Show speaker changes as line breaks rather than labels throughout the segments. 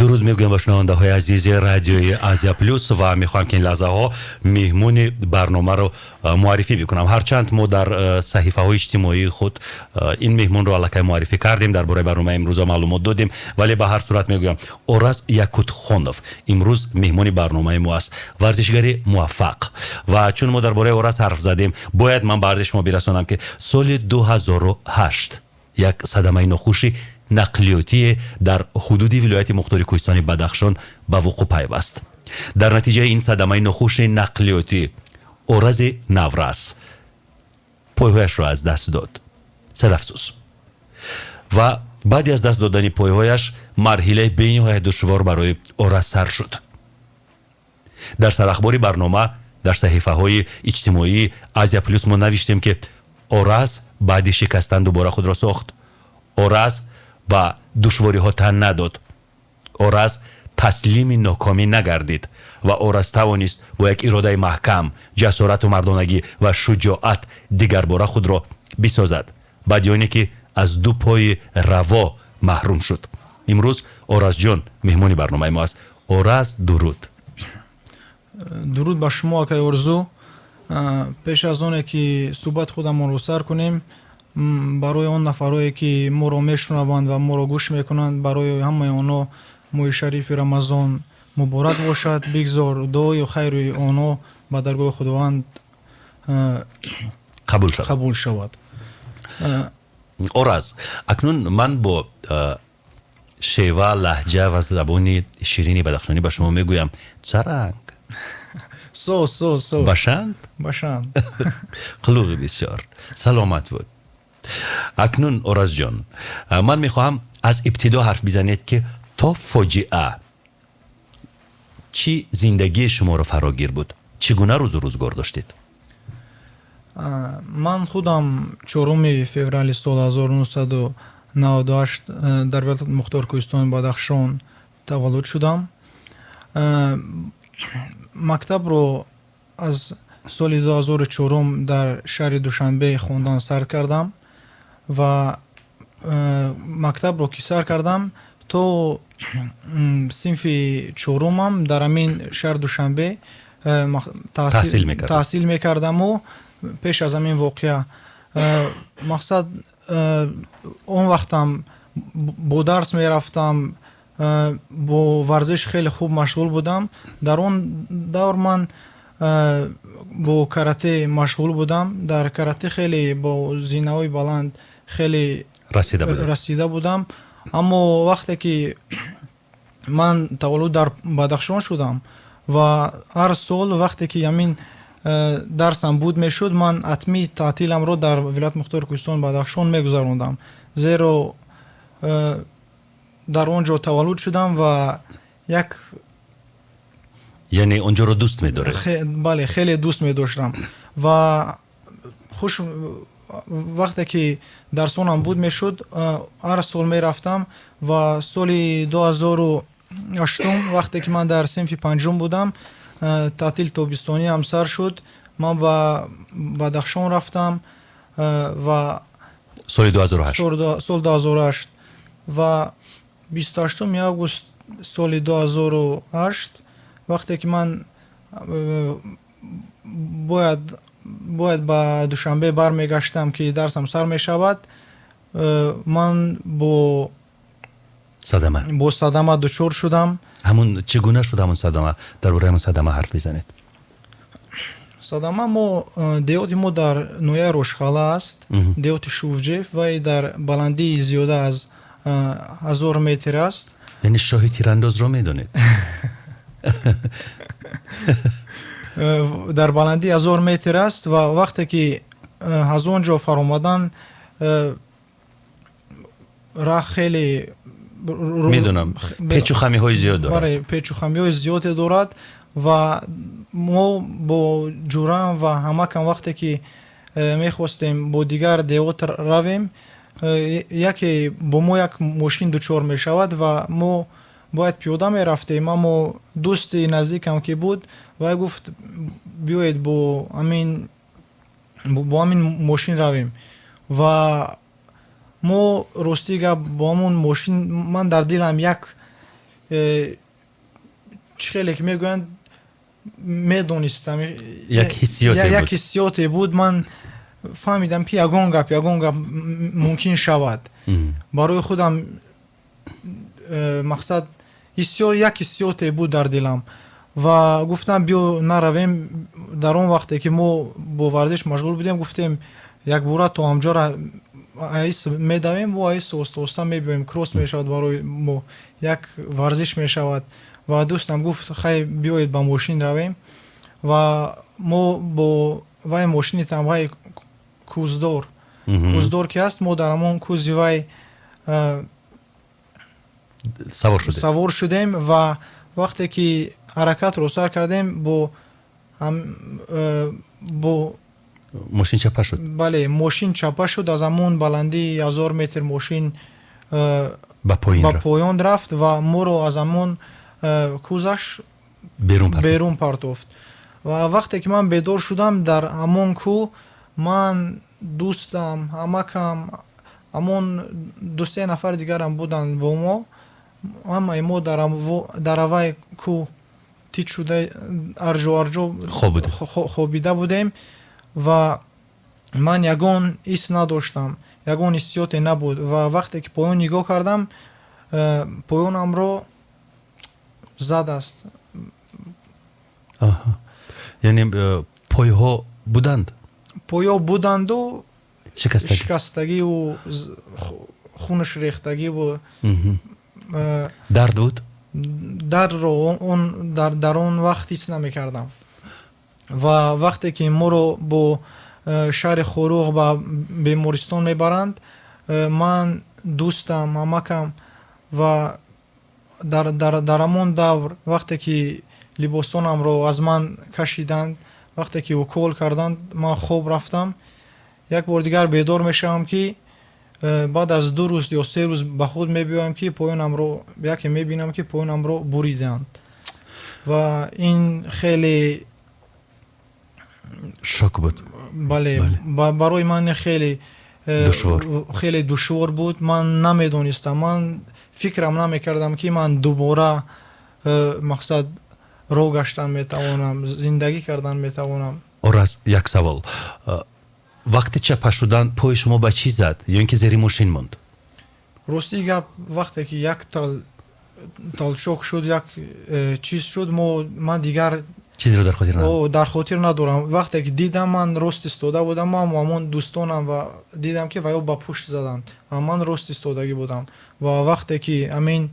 Дуруд мегӯям ба шунавандаҳои азизи Радиои Азия Плюс ва мехоҳам, ки ин лаҳзаҳо меҳмони барномаро муаррифӣ бикунам. Ҳарчанд мо дар саҳифаҳои иҷтимоии худ ин меҳмонро аллакай муаррифӣ кардем, дар бораи барномаи имрӯза маълумот додем, вале ба ҳар сурат мегӯям: Ораз Якутхонов имрӯз меҳмони барномаи мо аст, варзишгари муваффақ. Ва чун мо дар бораи Ораз ҳарф задем, бояд ман ба арзи шумо бирасонам, ки соли 2008 як садамаи нохуши нақлиётие дар ҳудуди вилояти мухтори кӯҳистони Бадахшон ба вуқӯъ пайваст. Дар натиҷаи ин садамаи нохуши нақлиётӣ Орази наврас пойҳояшро аз даст дод. Сад афсӯс. Ва баъди аз даст додани пойҳояш марҳилаи бениҳоят душвор барои Ораз сар шуд. Дар сарахбори барнома дар саҳифаҳои иҷтимоии Азия Плюс мо навиштем, ки Ораз баъди шикастан дубора худро сохт, Ораз ба душвориҳо тан надод, Ораз таслими нокомӣ нагардид ва Ораз тавонист бо як иродаи маҳкам, ҷасорату мардонагӣ ва шуҷоат дигарбора худро бисозад, баъди оне ки аз ду пои раво маҳрум шуд. Имрӯз Оразҷон меҳмони барномаи мо аст. Ораз, дуруд.
Дуруд ба шумо, акай Орзу. Пеш аз оне ки суҳбати худамонро сар кунем, барои он нафарое ки моро мешунаванд ва моро гӯш мекунанд, барои ҳамаи онҳо моҳи шарифи Рамазон муборак бошад. Бигзор дуою хайри онҳо ба даргоҳи Худованд
қабул шавад.
Қабул шавад.
Ораз, акнун ман бо шева, лаҳҷа ва забони ширини бадахшонӣ ба шумо мегӯям: чаранг?
Соз, соз, соз.
Башанд?
Башанд.
Қулуғи бисёр, саломат буд. Акнун, Оразҷон, ман мехоҳам аз ибтидо ҳарф бизанед, ки то фоҷиа чӣ зиндагии шуморо фарогир буд, чӣ гуна рӯзу рӯзгор доштед?
Ман худам 4 феврали соли 1998 дар вилояти мухтори кӯҳистони Бадахшон таваллуд шудам. Мактабро аз соли 2004 дар шаҳри Душанбе хондан сар кардам ва мактабро ки сар кардам, то синфи чорумам дар ҳамин шаҳри Душанбе таҳсил мекардаму пеш аз ҳамин воқеа, мақсад, он вақтам бо дарс мерафтам, бо варзиш хеле хуб машғул будам. Дар он давр ман бо карате машғул будам. Дар карате хеле бо зинаҳои баланд хеле расида будам. Аммо вақте ки ман таваллуд дар Бадахшон шудам ва ҳар сол вақте ки ҳамин дарсам буд мешуд, ман ҳатмӣ таътиламро дар вилояти мухтори кӯҳистони Бадахшон мегузарондам, зеро дар он ҷо таваллуд шудам ва як
Яъне он ҷоро дӯст медоред?
Бале, хеле дӯст медоштам. Ва хуш вақте ки дарсонам буд мешуд, ҳар сол мерафтам. Ва соли 2008-ум, вақте ки ман дар синфи панҷум будам, таътили тобистониам сар шуд, ман ба Бадахшон рафтам ва
Соли 2008?
Соли 2008. Ва 28 август соли 2008, вақте ки ман бояд ба Душанбе бармегаштам, ки дарсам сар мешавад, ман бо
садама.
Бо садама дучор шудам.
Ҳамун чӣ гуна шуд ҳамун садама? Дар бораи ҳамун садама ҳарф бизанед.
Садама мо, деҳоти мо дар ноҳияи Рошхала аст, деҳоти Шуфҷеф, вай дар баландии зиёда аз 1000 метр аст.
Яъне шоҳи тирандозро медонед?
Дар баландии 1000 метр аст ва вақте ки аз он ҷо фаромадан, раҳ хеле
Медонам, печу хамиҳои зиёд дорад.
Бале, печу хамиҳои зиёде дорад. Ва мо бо ҷурам ва ҳамакам, вақте ки мехостем бо дигар деҳот равем, яке бо мо як мошин дучор мешавад ва мо бояд пиёда мерафтем. Аммо дӯсти наздикам ки буд, вай гуфт: «Биёед, бо ҳамин мошин равем». Ва мо, ростӣ гап, бо ҳамон мошин, ман дар дилам як Чӣ хеле ки мегӯянд, медонистам.
Як ҳиссиёте.
Як ҳиссиёте буд. Ман фаҳмидам, ки ягон гап мумкин шавад. Барои худам мақсад як ҳиссиёте буд дар дилам ва гуфтам, биё наравем. Дар он вақте ки мо бо варзиш машғул будем, гуфтем, якбора то ҳамҷора аис медавем ва аис оста оста мебиёем, кросс мешавад, барои мо як варзиш мешавад. Ва дӯстам гуфт, хай, биёед, ба мошин равем. Ва мо бо вай мошини тамғаи куздор, куздор ки ҳаст, мо дар ҳамон кузи вай
савор шудем.
Савор шудем ва вақте ки ҳаракатро сар кардем, бо
мошин чапа шуд.
Бале, мошин чапа шуд. Аз ҳамон баландии 1000 метр мошин
ба поин
ба поён рафт ва моро аз ҳамон кузаш берун партофт. Ва вақте ки ман бедор шудам, дар ҳамон кӯҳ ман, дӯстам, ҳамакам, ҳамон ду-се нафари дигарам буданд бо мо. Ҳамаи мо дар авваи кӯҳ тит шуда, арҷо арҷо хобида будем ва ман ягон ҳис надоштам, ягон ҳиссиёте набуд. Ва вақте ки поён нигоҳ кардам, поёнамро задааст.
Яъне пойҳо буданд?
Пойҳо буданду шикастагиву хунаш рехтагиву.
Дард буд?
Дардро он дар он вақт ҳис намекардам. Ва вақте ки моро бо шаҳри Хоруғ ба бемористон мебаранд, ман, дӯстам, ҳамакам ва дар ҳамон давр, вақте ки либосонамро аз ман кашиданд, вақте ки укол карданд, ман хоб рафтам. Як бор дигар бедор мешавам, ки баъд аз 2 рӯз ё 3 рӯз ба худ мебиёям, ки поёнамро яке мебинам, ки поёнамро буриданд. Ва ин хеле
шок буд.
Бале, барои ман хеле хеле душвор буд. Ман намедонистам, ман фикрам намекардам, ки ман дубора мақсад роҳ гаштан метавонам, зиндагӣ кардан метавонам.
Ораз, як савол: вақти чапа шудан пои шумо ба чӣ зад ё ин ки зери мошин монд?
Рости гап, вақте ки як толчок шуд, як чиз шуд, мо ман дигар
чизеро дар хотир
надорам. Дар хотир надорам. Вақте ки дидам, ман рост истода будам, ман ҳамон дӯстонам, ва дидам, ки ваё ба пушт заданд ва ман рост истодагӣ будам. Ва вақте ки ҳамин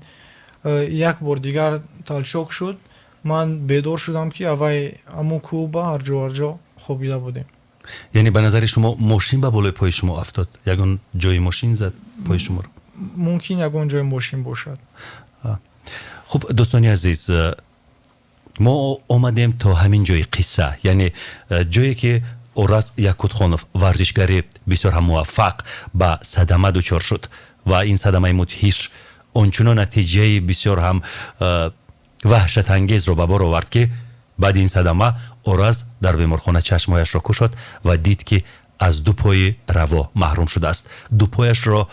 як бор дигар толчок шуд, ман бедор шудам, ки аввай ҳамон кӯҳ ба ҳарҷо ҳарҷо хобида будем.
Яъне ба назари шумо мошин ба болои пои шумо афтод, ягон ҷои мошин зад пои шуморо?
Мумкин, ягон ҷои мошин бошад.
Хуб, дӯстони азиз, мо омадем то ҳамин ҷои қисса, яъне ҷое ки Ораз Якутхонов, варзишгари бисёр ҳам муваффақ, ба садама дучор шуд ва ин садамаи мудҳиш ончунон натиҷаи бисёр ҳам ваҳшатангезро ба бор овард, ки баъди ин садама Ораз дар беморхона чашмҳояшро кушод ва дид, ки аз ду пои раво маҳрум шудааст. Ду пояшро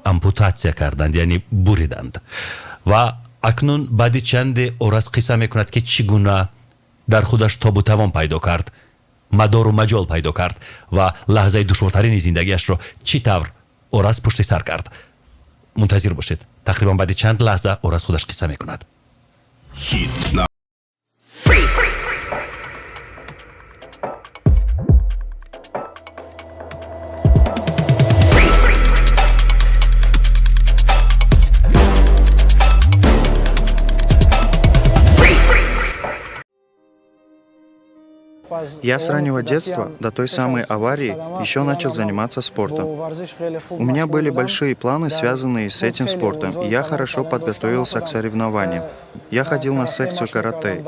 ампутатсия карданд, яъне буриданд. Ва акнун баъди чанде Ораз қисса мекунад, ки чӣ гуна дар худаш тобу тавон пайдо кард, мадору маҷол пайдо кард ва лаҳзаи душвортарини зиндагиашро чӣ тавр Ораз пушти сар кард. Мунтазир бошед, тақрибан баъди чанд лаҳза Ораз худаш қисса мекунад.
Хит.
Я с раннего детства, до той самой аварии, еще начал заниматься спортом. У меня были большие планы, связанные с этим спортом, и я хорошо подготовился к соревнованиям. Я ходил на секцию карате,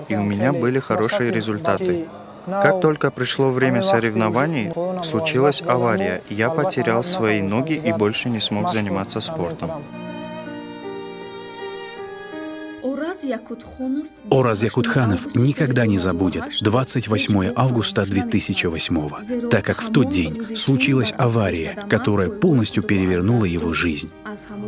и у меня были хорошие результаты. Как только пришло время соревнований, случилась авария, я потерял свои ноги и больше не смог заниматься спортом.
Ораз Якутханов никогда не забудет 28 августа 2008, так как в тот день случилась авария, которая полностью перевернула его жизнь.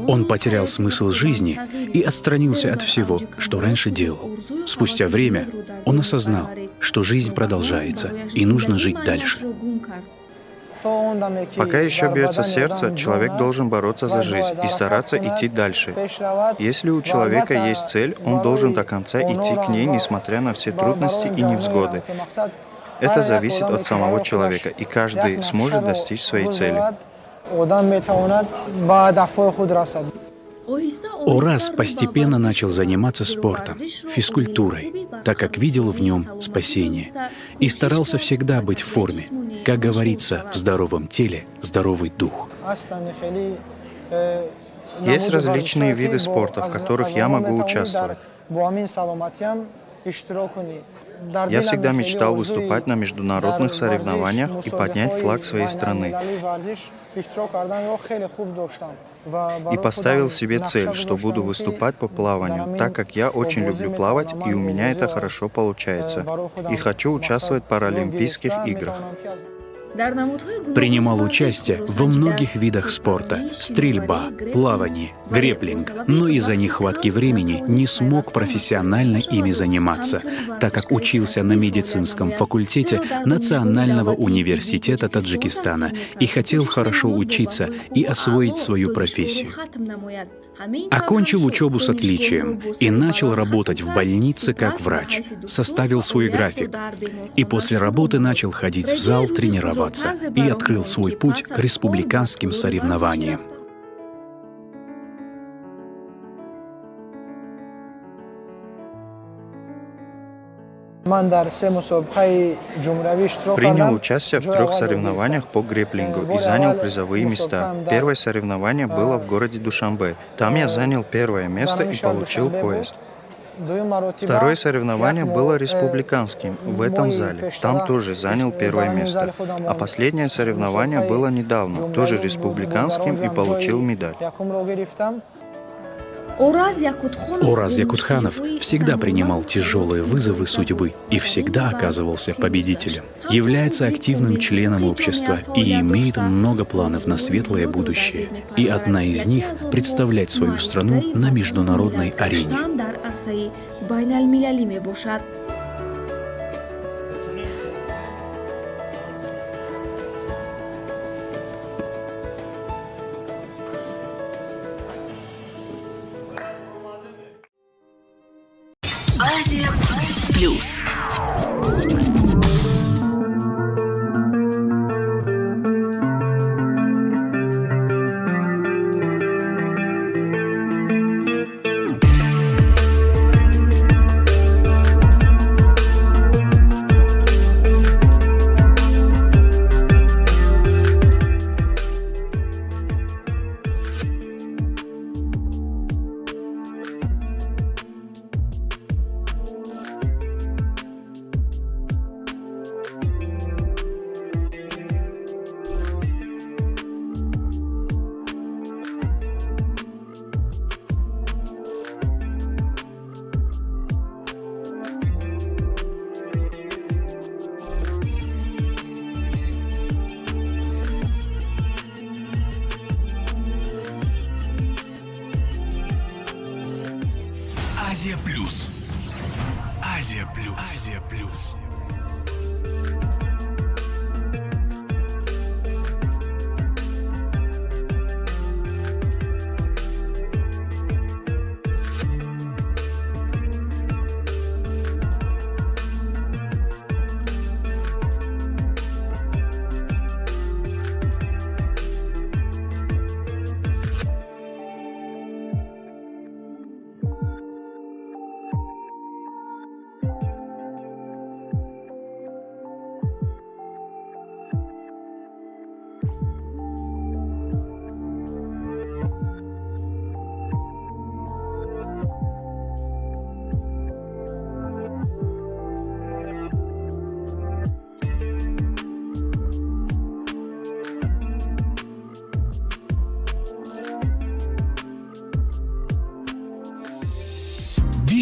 Он потерял смысл жизни и отстранился от всего, что раньше делал. Спустя время он осознал, что жизнь продолжается и нужно жить дальше.
Пока еще бьется сердце, человек должен бороться за жизнь и стараться идти дальше. Если у человека есть цель, он должен до конца идти к ней, несмотря на все трудности и невзгоды. Это зависит от самого человека, и каждый сможет достичь своей цели.
Ораз постепенно начал заниматься спортом, физкультурой, так как видел в нем спасение, и старался всегда быть в форме. Как говорится, в здоровом теле здоровый дух.
Есть различные виды спорта, в которых я могу участвовать. Я всегда мечтал выступать на международных соревнованиях и поднять флаг своей страны. И поставил себе цель, что буду выступать по плаванию, так как я очень люблю плавать, и у меня это хорошо получается. И хочу участвовать в Паралимпийских играх.
Принимал участие во многих видах спорта – стрельба, плавание, греплинг, но из-за нехватки времени не смог профессионально ими заниматься, так как учился на медицинском факультете Национального университета Таджикистана и хотел хорошо учиться и освоить свою профессию. Окончил учебу с отличием и начал работать в больнице как врач. Составил свой график. И после работы начал ходить в зал тренироваться и открыл свой путь к республиканским соревнованиям.
Принял участие в 3 соревнованиях по греплингу и занял призовые места. Первое соревнование было в городе Душанбе. Там я занял первое место и получил пояс. Второе соревнование было республиканским в этом зале. Там тоже занял первое место. А последнее соревнование было недавно, тоже республиканским, и получил медаль.
Ораз Якутханов всегда принимал тяжелые вызовы судьбы и всегда оказывался победителем. Является активным членом общества и имеет много планов на светлое будущее. И одна из них – представлять свою страну на международной арене.
Азия Плюс.
Азия Плюс. Азия Плюс. Азия Плюс.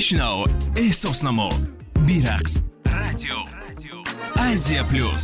Бишнав, эҳсос намо, бирақс. Радио Азия Плюс.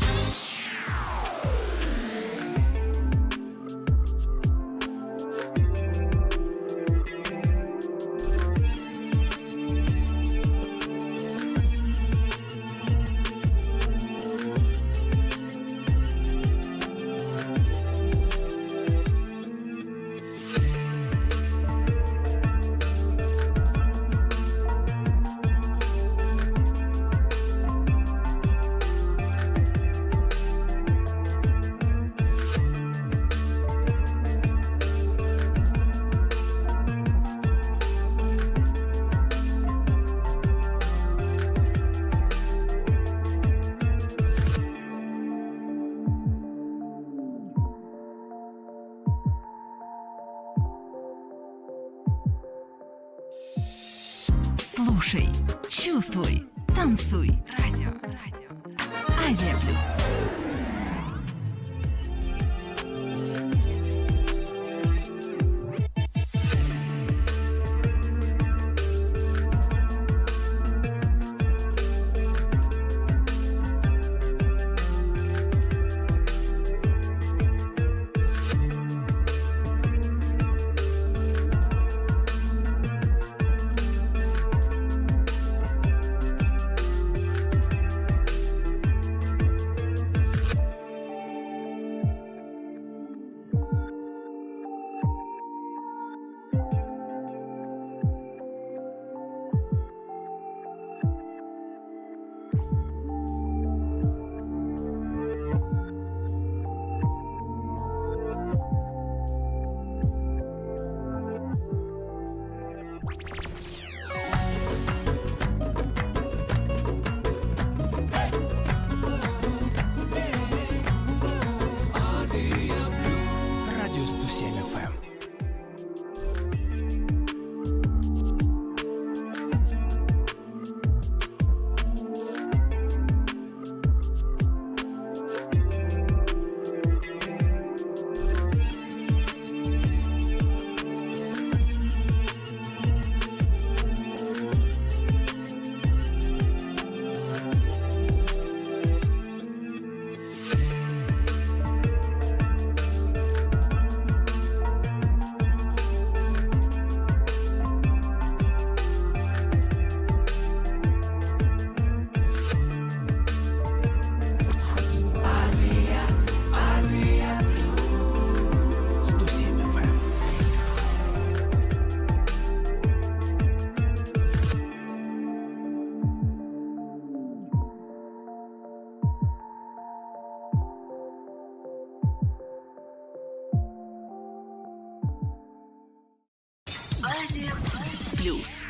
Слушай, чувствуй, танцуй. Радио. Радио. Азия Плюс.
Радио 107 FM. FM.
Азия Плюс.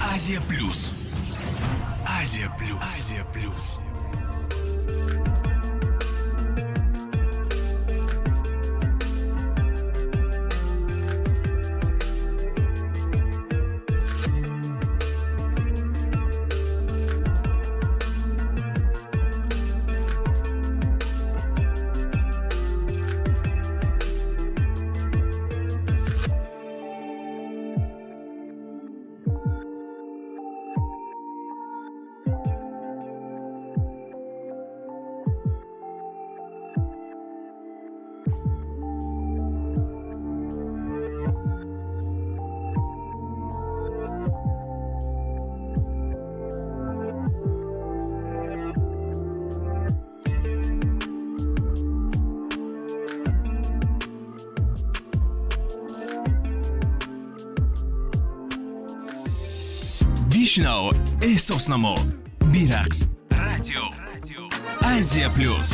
Азия Плюс. Азия Плюс. Азия Плюс. Бишнав, эҳсос намо, бирақс. Радио Азия Плюс.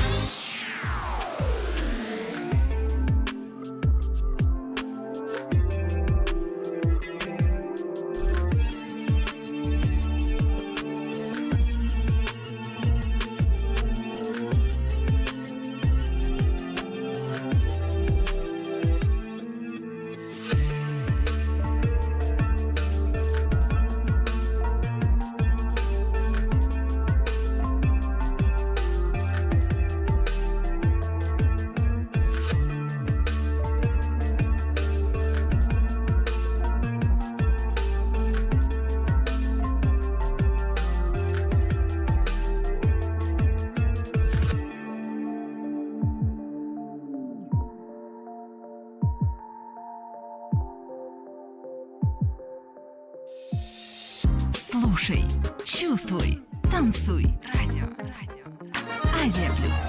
Слушай, чувствуй, танцуй. Радио. Радио. Азия Плюс.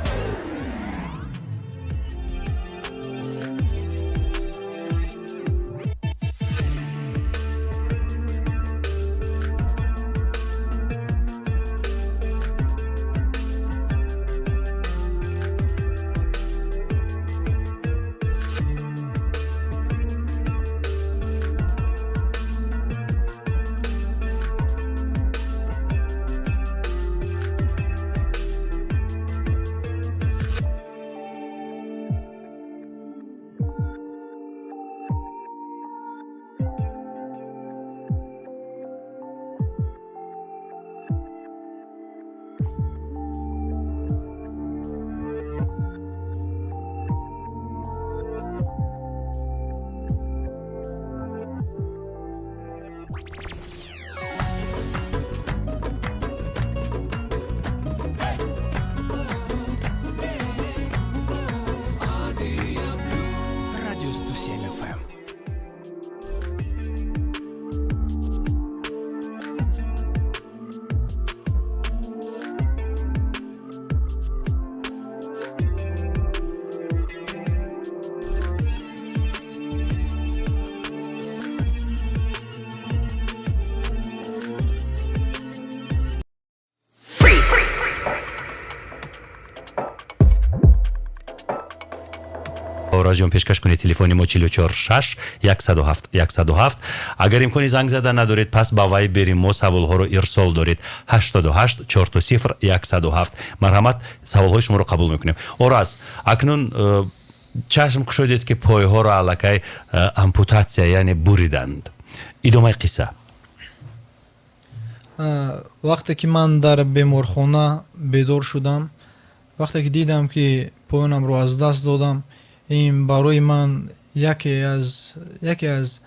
Радио 107 FM.
Оразҷон, пешкаш кунед. Телефони мо 44 6 107 107. Агар имкони занг зада надоред, пас ба Вайбери мо саволҳоро ирсол доред: 88 40 107. Марҳамат, саволҳои шуморо қабул мекунем. Ораз, акнун чашм кушодед, ки пойҳоро аллакай ампутатсия, яъне буриданд. Идомаи қисса.
Вақте ки ман дар беморхона бедор шудам, вақте ки дидам, ки поёнамро аз даст додам, ин барои ман яке аз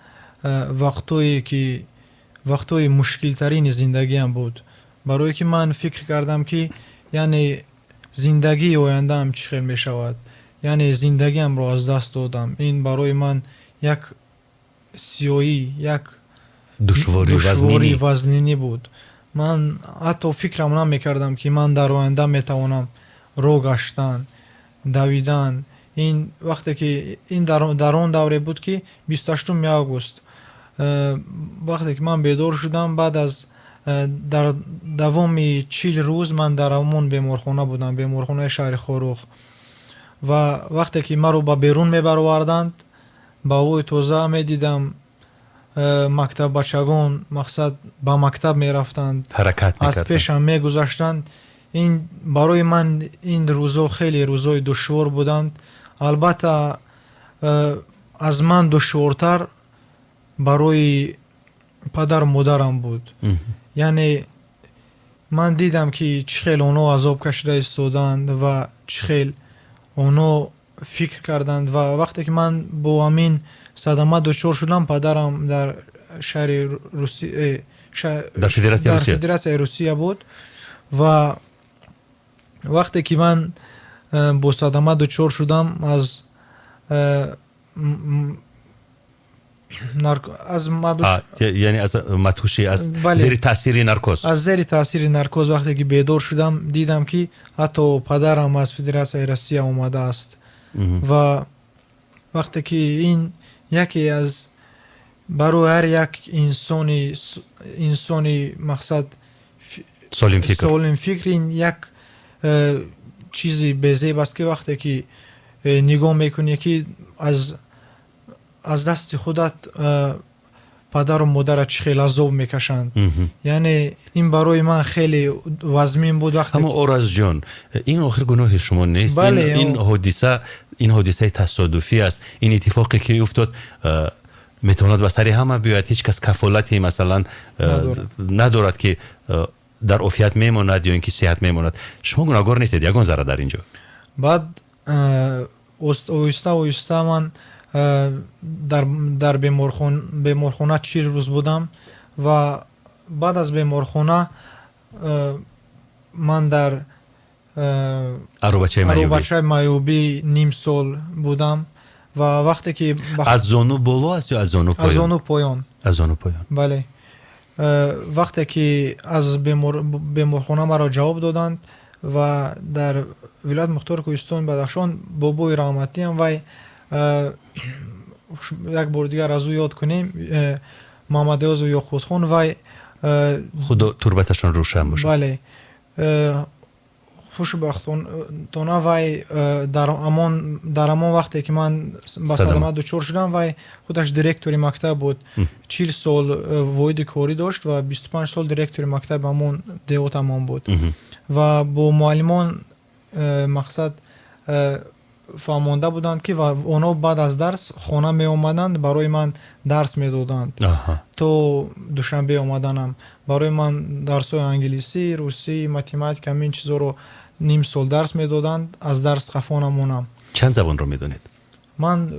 вақтое ки вақтҳои мушкилтарини зиндагиам буд, барое ки ман фикр кардам, ки яъне зиндагии ояндаам чӣ хел мешавад, яъне зиндагиамро аз даст додам. Ин барои ман як сиёҳӣ, як
душвории
вазнинӣ буд. Ман ҳатто фикрам намекардам, ки ман дар оянда метавонам роҳ гаштан, давидан. Ин вақте ки ин дар он давре буд, ки 28 август, вақте ки ман бедор шудам, баъд аз дар давоми 40 рӯз ман дар ҳамон беморхона будам, беморхонаи шаҳри Хоруғ. Ва вақте ки маро ба берун мебароварданд, ба ҳавои тоза медидам, мактаббачагон, мақсад, ба мактаб мерафтанд, аз пешам мегузаштанд. Ин барои ман ин рӯзҳо хеле рӯзҳои душвор буданд. Албатта, аз ман душвортар барои падару модарам буд. Яъне ман дидам, ки чӣ хел онҳо азоб кашида истоданд ва чӣ хел онҳо фикр карданд. Ва вақте ки ман бо ҳамин садама дучор шудам, падарам дар шаҳри
дар
Федератсияи Русия буд. Ва вақте ки ман бо садама дучор шудам, аз
Яъне аз мадҳушӣ, аз зери таъсири наркоз.
Аз зери таъсири наркоз вақте ки бедор шудам, дидам, ки ҳатто падарам аз Федератсияи Россия омадааст. Ва вақте ки ин яке аз Барои ҳар як инсони мақсад
солимфикр,
солимфикр ин як чизи безеб аст, ки вақте ки нигоҳ мекунӣ, ки аз дасти худат падару модарат чӣ хел азоб мекашанд. Яъне ин барои ман хеле вазмин буд. Вақте
Аммо, Оразҷон, ин охир гуноҳи шумо нест. Ин ҳодиса, ин ҳодисаи тасодуфӣ аст. Ин иттифоқе ки уфтод, метавонад ба сари ҳама биёяд. Ҳеҷ кас кафолати, масалан, надорад, ки дар офият мемонад ё ин ки сиҳат мемонад. Шумо гунаҳгор нестед ягон зарра дар ин ҷо.
Баъд оҳиста оҳиста ман дар беморхона 40 рӯз будам ва баъд аз беморхона ман дар
аробачаи
маъюбӣ ним сол будам ва вақте ки
Аз зону боло аст ё аз зону поён?
Аз зону поён.
Аз зону поён.
Бале. Вақте ки аз беморхона маро ҷавоб доданд ва дар вилояти мухтори Кӯҳистони Бадахшон бобои раҳматиам, вай як бори дигар аз ӯ ёд кунем, Муҳаммадиёзу Ёқутхон, вай
Худо турбаташон рӯшан бошад.
Бале. Хушбахтона, вай дар ҳамон вақте ки ман ба садама дучор шудам, вай худаш директори мактаб буд. 40 сол воиди корӣ дошт ва 25 сол директори мактаби ҳамон деҳотамон буд ва бо муаллимон мақсад фаҳмонда буданд, ки ва онҳо баъд аз дарс хона меомаданд, барои ман дарс медоданд. То Душанбе омаданам барои ман дарсҳои англисӣ, русӣ, математика, ҳамин чизҳоро ним сол дарс медоданд, аз дарс қафо намонам.
Чанд забонро медонед?
Ман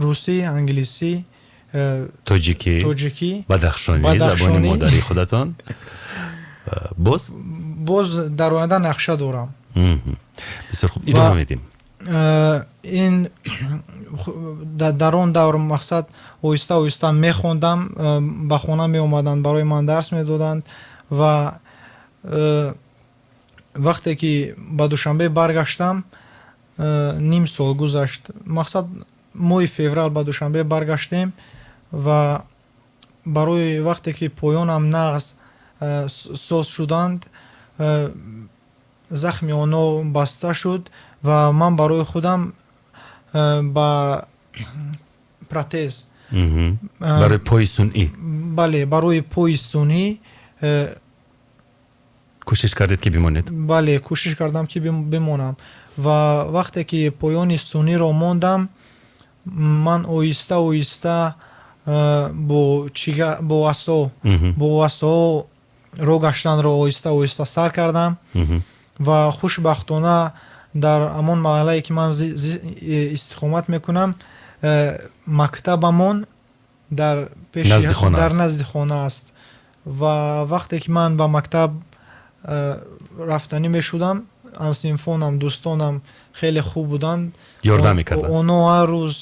русӣ, англисӣ,
тоҷикӣ,
тоҷикӣ,
бадахшонӣ, забони модарии худатон. Боз?
Боз дар оянда нақша дорам.
Бисёр хуб, идома медиҳем.
Ин дар он давр мақсад оҳиста оҳиста мехондам, ба хона меомаданд, барои ман дарс медоданд ва вақте ки ба Душанбе баргаштам, ним сол гузашт. Мақсад, моҳи феврал ба Душанбе баргаштем ва барои вақте ки поёнам нағз соз шуданд, захми онҳо баста шуд ва ман барои худам ба протез
Барои пои сунъӣ.
Бале, барои пои сунъӣ.
Кӯшиш кардед, ки бимонед?
Бале, кӯшиш кардам, ки бимонам ва вақте ки поёни сунъиро мондам, ман оҳиста оҳиста бо чига, бо асо роҳ гаштанро оҳиста оҳиста сар кардам ва хушбахтона дар ҳамон маҳаллае, ки ман истиқомат мекунам, мактабамон дар дар назди хона аст ва вақте ки ман ба мактаб рафтанӣ мешудам, ҳамсинфонам, дӯстонам хеле хуб буданд.
Ёрдам мекарданд.
Онҳо ҳар рӯз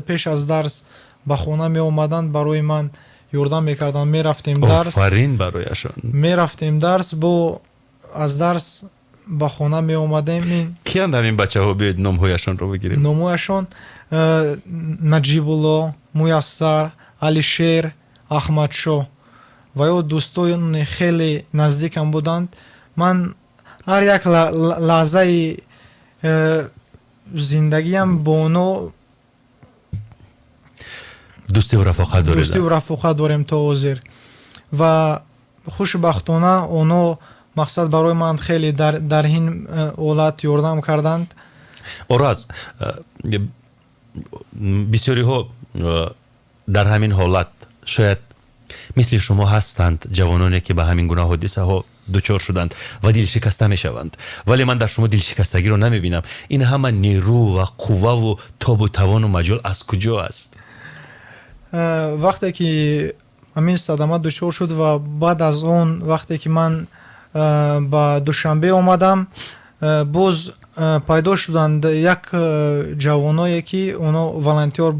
пеш аз дарс ба хона меомаданд, барои ман ёрдам мекарданд. Мерафтем дарс.
Офарин барояшон.
Мерафтем дарс, бо аз дарс ба хона меомадем.
Киянд ҳамин бачаҳо? Биёед, номҳояшонро бигирем.
Номҳояшон Наҷибулло, Муяссар, Алишер, Аҳмадшоҳ ва ё дӯстони хеле наздикам буданд. Ман ҳар як лаҳзаи зиндагиам бо онҳо
Дӯстиву рафоқат доред.
Дӯстиву рафоқат дорем то ҳозир ва хушбахтона онҳо мақсад барои ман хеле дар ин ҳолат ёрдам карданд.
Ораз, бисёриҳо дар ҳамин ҳолат шояд мисли шумо ҳастанд, ҷавононе, ки ба ҳамин гуна ҳодисаҳо дучор шуданд ва дилшикаста мешаванд, вале ман дар шумо дилшикастагиро намебинам. Ин ҳама нерӯ ва қувваву тобу тавону маҷол аз куҷо аст?
Вақте ки ҳамин садама дучор шуд ва баъд аз он вақте ки ман ба Душанбе омадам, боз пайдо шуданд як ҷавоное, ки онҳо волонтёр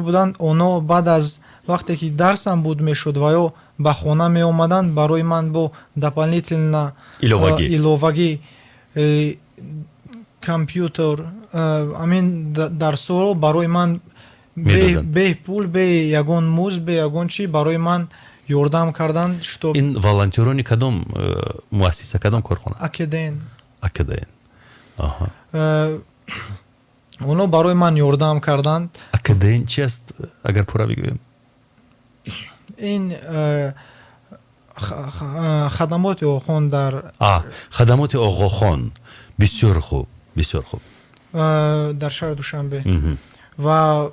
буданд. Онҳо баъд аз вақте ки дарсам буд мешуд ва ё ба хона меомаданд, барои ман бо дополнительно
иловагӣ
иловагӣ компютер. Ҳамин дарсҳоро барои ман бе пул, бе ягон музд, бе ягон чӣ барои ман ёрдам карданд.
Ин волонтёрони кадом муассиса, кадом корхона?
АКДН.
АКДН.
Онҳо барои ман ёрдам карданд.
АКДН чи аст, агар пурра бигӯем?
Ин хадамоти Оғохон дар
Хадамоти Оғохон. Бисёр хуб, бисёр хуб.
Дар шаҳри Душанбе. Ва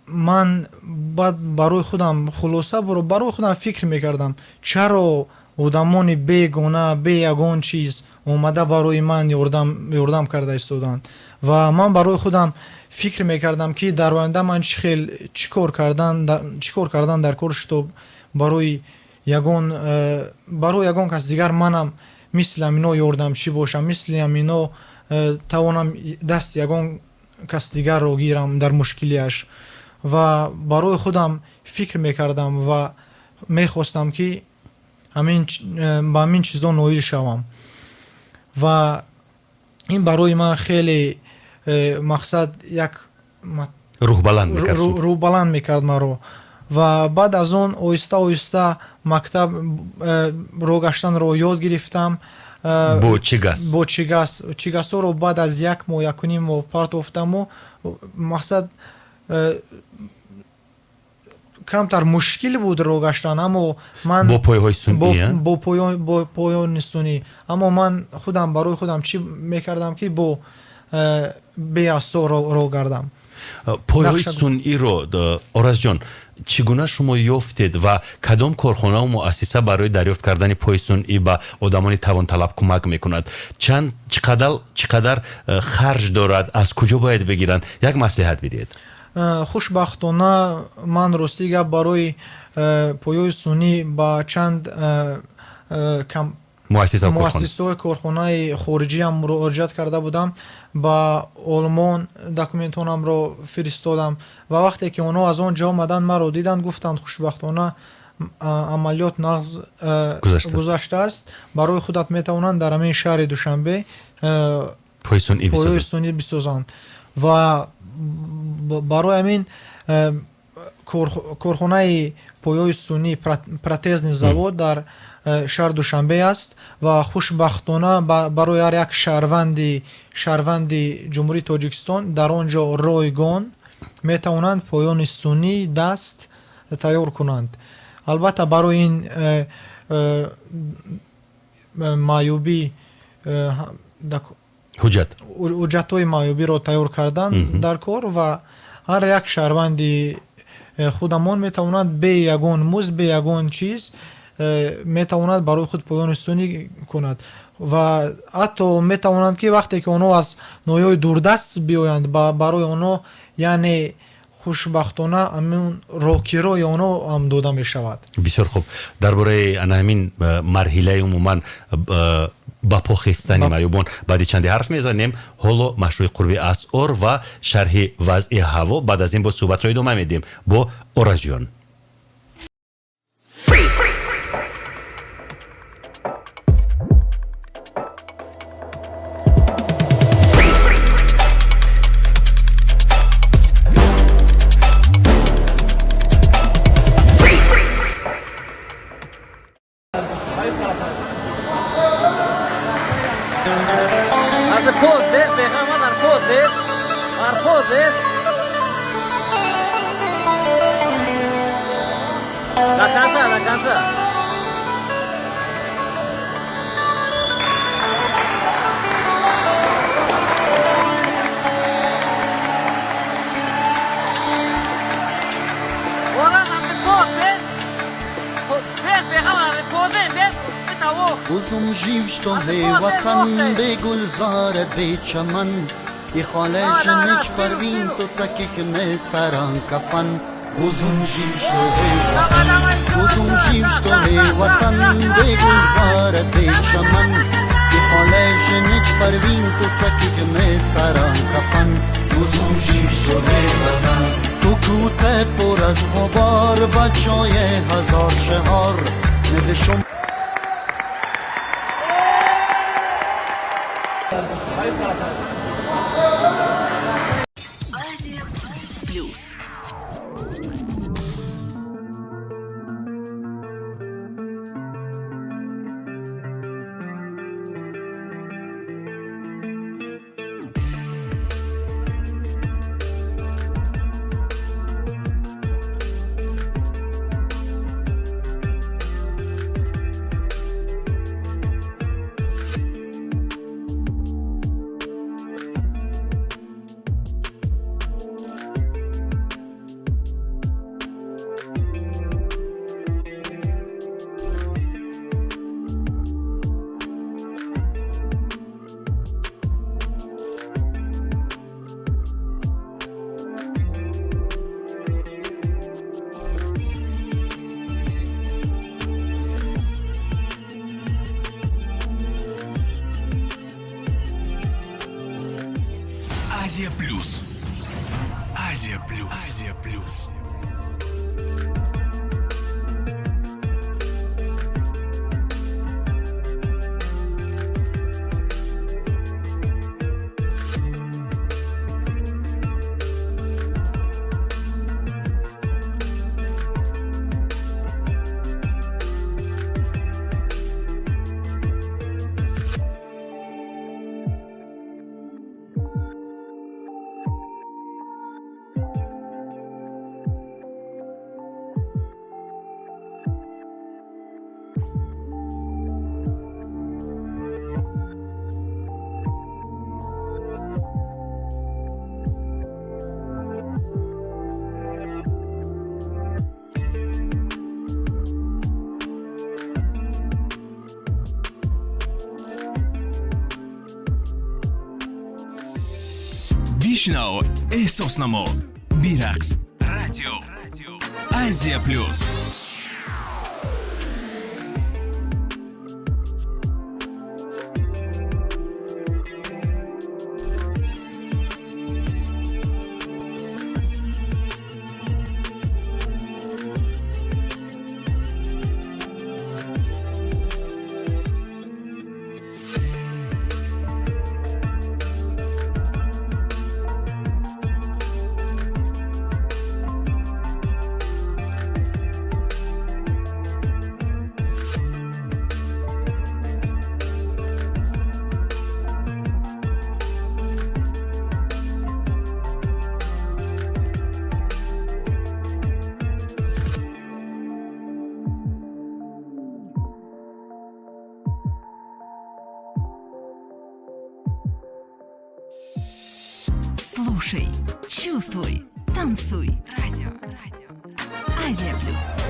ман баъд барои худам хулоса барои худам фикр мекардам, чаро одамони бегона, бе ягон чиз омада барои ман ёрдам карда истоданд. Ва ман барои худам фикр мекардам, ки дар оянда ман чӣ хел чӣ кор кардан дар кор, что барои ягон кас дигар манам мисли ҳамино ёрдамчӣ бошам, мисли ҳамино тавонам дасти ягон кас дигарро гирам дар мушкилиаш. Ва барои худам фикр мекардам ва мехостам, ки ба ҳамин чизо ноил шавам. Ва ин барои ман хеле мақсад як рӯҳбаланд мекард маро. Ва баъд аз он оҳиста оҳиста мактаб роҳ гаштанро ёд гирифтам.
Бо чигас?
Бо чигас. Чигасҳоро баъд аз як моҳ, якуним моҳ партофтаму мақсад камтар мушкил буд роҳ гаштан, аммо ман
бо пойҳои сунъӣ,
бо пойҳои сунъӣ, аммо ман худам барои худам чӣ мекардам, ки бо беасо роҳ гардам.
Пойҳои сунъиро, Оразҷон, чӣ гуна шумо ёфтед ва кадом корхонаву муассиса барои дарёфт кардани пои сунъӣ ба одамони тавонталаб кӯмак мекунад? Чанд чӣ қадар харҷ дорад, аз куҷо бояд бигиранд? Як маслиҳат бидиҳед.
Хушбахтона ман рости гап барои пойҳои сунъӣ ба чанд муассисаҳои корхонаи хориҷиам муроҷиат карда будам. Ба Олмон документонамро фиристодам ва вақте ки онҳо аз он ҷо омаданд, маро диданд, гуфтанд хушбахтона амалиёт нағз гузаштааст, барои худат метавонанд дар ҳамин шаҳри Душанбе пойҳои сунъӣ бисозанд. Ва барои ҳамин корхонаи пойҳои сунъӣ, протезный завод дар шаҳри Душанбе аст ва хушбахтона барои ҳар як шаҳрванди Ҷумҳурии Тоҷикистон дар он ҷо ройгон метавонанд пойони сунъӣ даст тайёр кунанд. Албатта барои ин маъюбӣ ҳуҷҷатҳои маъюбиро тайёр кардан дар кор ва ҳар як шаҳрванди худамон метавонад бе ягон музд, бе ягон чиз метавонад барои худ поёни сунъӣ кунад. Ва ҳатто метавонанд, ки вақте ки онҳо аз ноҳияҳои дурдаст биёянд, барои онҳо яъне хушбахтона ҳамин роҳкирои онҳо ҳам дода мешавад.
Бисёр хуб. Дар бораи ана ҳамин марҳилаи умуман ба по хестани маъюбон баъди чанде ҳарф мезанем. Ҳоло машрӯи қурби асъор ва шарҳи вазъи ҳаво. Баъд аз ин боз суҳбатро идома медиҳем бо Оразҷон.
Узум жив, что ватан бе гулзарат бе чаман, и холе женич парвин то цаких не саран кафан. Узум жив, что ватан, узум жив, что ватан бе гулзарат бе чаман, и холе женич парвин то цаких не саран кафан. Узум жив, что ватан, ту куте пур аз ғубор ва ҷои ҳазор шаҳор نوشم.
Плюс.
Азия Плюс. Азия Плюс. Азия Плюс. Бишнав, эҳсос намо, бирақс. Радио Азия Плюс.
Слушай, чувствуй, танцуй. Радио. Радио. Азия Плюс.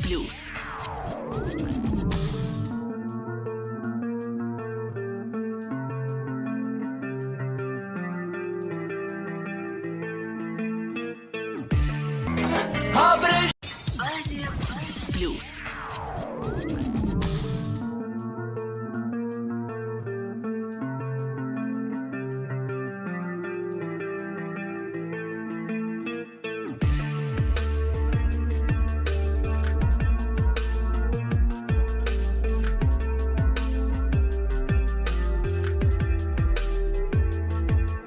Плюс. Азия Плюс.